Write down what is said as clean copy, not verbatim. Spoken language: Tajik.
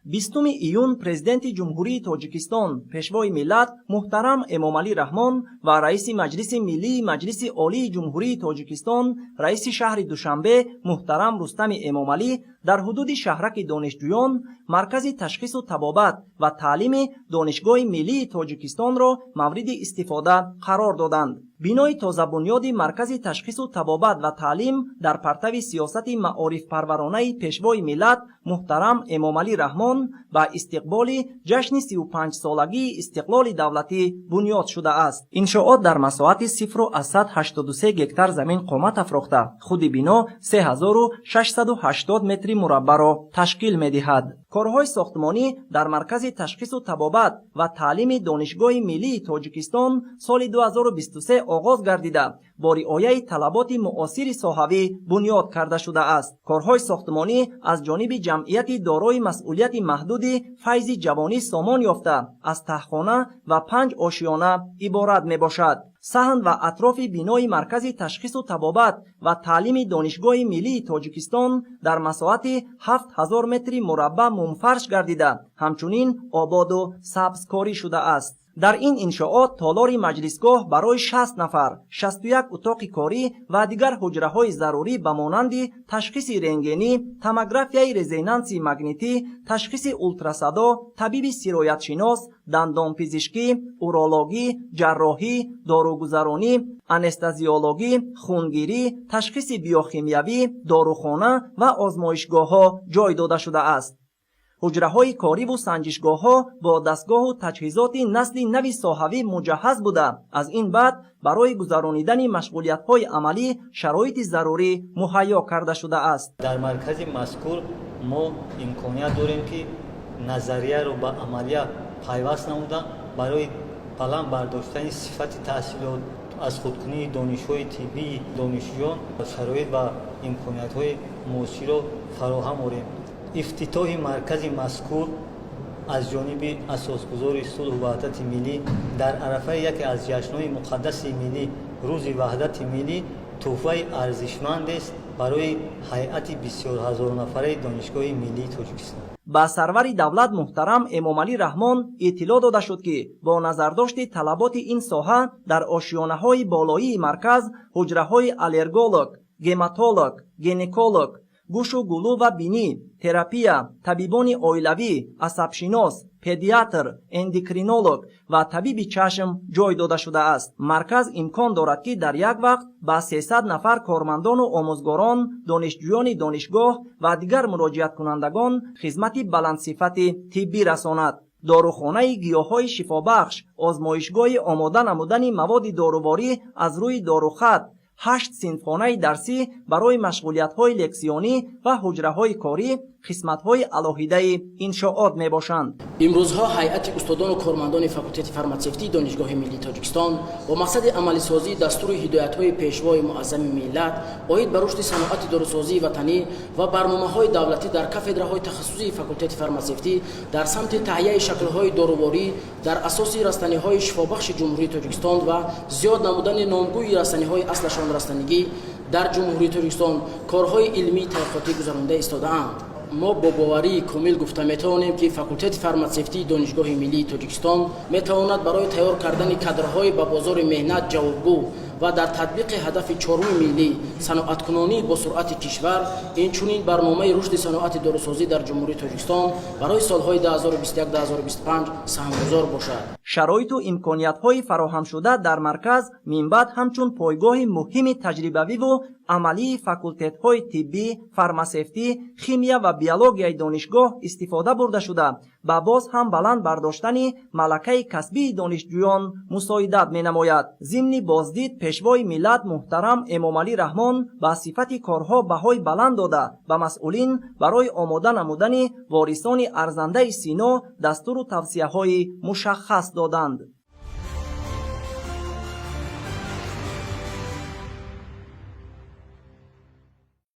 20 июн Президенти Ҷумҳурии Тоҷикистон, Пешвои миллат муҳтарам Эмомалӣ Раҳмон ва Раиси Маҷлиси Миллии Маҷлиси Олии Ҷумҳурии Тоҷикистон, Раиси шаҳри Душанбе муҳтарам Рустами Эмомалӣ дар ҳудуди шаҳраки донишҷӯён Маркази ташхису табобат ва таълими Донишгоҳи миллии Тоҷикистонро мавриди истифода қарор доданд. Бинои тозабунёди Маркази ташхису табобат ва таълим дар партави сиёсати маорифпарваронаи Пешвои миллат муҳтарам Эмомалӣ Раҳмон ба истиқболи ҷашни 35-солагии истиқлоли давлатӣ бунёд шудааст. Иншоот дар масоҳати 0,83 гектар замин қомат афрохта, худи бино 3680 метри мураббаъро ташкил медиҳад. Корҳои сохтмонӣ дар Маркази ташхису табобат ва таълими Донишгоҳи миллии Тоҷикистон соли 2023 оғоз гардида, бо риояи талаботи муосири соҳавӣ бунёд карда шудааст. Корҳои сохтмонӣ аз ҷониби ҷамъияти дорои масъулияти маҳдуди «Файзи ҷавонӣ» сомон ёфта, аз таҳхона ва панҷ ошиёна иборат мебошад. Саҳн ва атрофи бинои Маркази ташхису табобат ва таълими Донишгоҳи миллии Тоҷикистон дар масоҳати 7000 метри мураббаъ мумфарш гардида, ҳамчунин ободу сабзкорӣ шудааст. Дар ин иншоот толори маҷлисгоҳ барои 60 нафар, 61 утоқи корӣ ва дигар ҳуҷраҳои зарурӣ ба монанди ташхиси рентгенӣ, томографияи резонанси магнитӣ, ташхиси ултрасадо, табиби сироятшинос, дандонпизишкӣ, урологӣ, ҷарроҳӣ, доругузаронӣ, анестезиологӣ, хунгирӣ, ташхиси биохимиявӣ, дорухона ва озмоишгоҳҳо ҷой дода шудааст. Ҳуҷраҳои кориву санҷишгоҳҳо бо дастгоҳу таҷҳизоти насли нави соҳавӣ муҷаҳҳаз буда, аз ин баъд барои гузаронидани машғулиятҳои амалӣ шароити зарурӣ муҳайё карда шудааст. Дар маркази мазкур мо имконият дорем, ки назарияро ба амалия пайваст намуда, барои баланд бардоштани сифати таҳсилот, аз худкунии донишҳои тиббии донишҷӯён шароит ва имкониятҳои муосирро фароҳам орем. Ифтитоҳи маркази мазкур аз ҷониби асосгузори сулҳу ваҳдати миллӣ дар арафаи яке аз ҷашнҳои муқаддаси миллӣ, Рӯзи ваҳдати миллӣ, тӯҳфаи арзишмандест барои ҳайати бисёрҳазорнафараи Донишгоҳи миллии Тоҷикистон. Ба сарвари давлат муҳтарам Эмомалӣ Раҳмон иттилоъ дода шуд, ки бо назардошти талаботи ин соҳа дар ошёнаҳои болоии марказ ҳуҷраҳои аллерголог, гематолог, гинеколог, гӯшу гулӯ ва бинӣ, терапия, табибони оилавӣ, асабшинос, педиатр, эндокринолог ва табиби чашм ҷой дода шудааст. Марказ имкон дорад, ки дар як вақт ба 300 нафар кормандону омӯзгорон, донишҷӯёни донишгоҳ ва дигар муроҷиаткунандагон хизмати баландсифати тиббӣ расонад. Дорухонаи гиёҳҳои шифобахш, озмоишгоҳи омода намудани маводи доруворӣ аз рӯи дорухат, ҳашт синфхонаи дарсӣ барои машғулиятҳои лексионӣ ва ҳуҷраҳои корӣ қисматҳои алоҳидаи иншоот мебошанд. Имрӯзҳо ҳайати устодону кормандони факултети фарматсевтии Донишгоҳи миллии Тоҷикистон бо мақсади амалисозии дастуру ҳидоятҳои Пешвои муаззами миллат оид ба рушди саноати дорусозии ватанӣ ва барномаҳои давлатӣ дар кафедраҳои тахассусии факултети фарматсевтӣ дар самти таҳияи шаклҳои доруворӣ дар асоси растаниҳои шифобахши Ҷумҳурии Тоҷикистон ва зиёд намудани номгӯи растаниҳои аслашон растанигӣ дар Ҷумҳурии Тоҷикистон корҳои илмии таҳқиқотӣ гузаронида истодаанд. Мо бо боварии комил гуфта метавонем, ки факултети фарматсевтии Донишгоҳи миллии Тоҷикистон метавонад барои тайёр кардани кадрҳои ба бозори меҳнат ҷавобгӯ ва дар татбиқи ҳадафи чоруми миллӣ, саноаткунонии босуръати кишвар, инчунин барномаи рушди саноати дорусозӣ дар Ҷумҳурии Тоҷикистон барои солҳои 2021-2025 саҳмгузор бошад. Шароиту имкониятҳои фароҳамшуда дар марказ минбаъд ҳамчун пойгоҳи муҳими таҷрибавиву амалии факултетҳои тиббӣ, фармасевтӣ, химия ва биологияи донишгоҳ истифода бурда шуда, ба боз ҳам баланд бардоштани малакаи касбии донишҷӯён мусоидат менамояд. Зимни боздид Пешвои миллат муҳтарам Эмомалӣ Раҳмон ба сифати корҳо баҳои баланд дода, ба масъулин барои омода намудани ворисони арзандаи Сино дастуру тавсияҳои мушаххас доданд.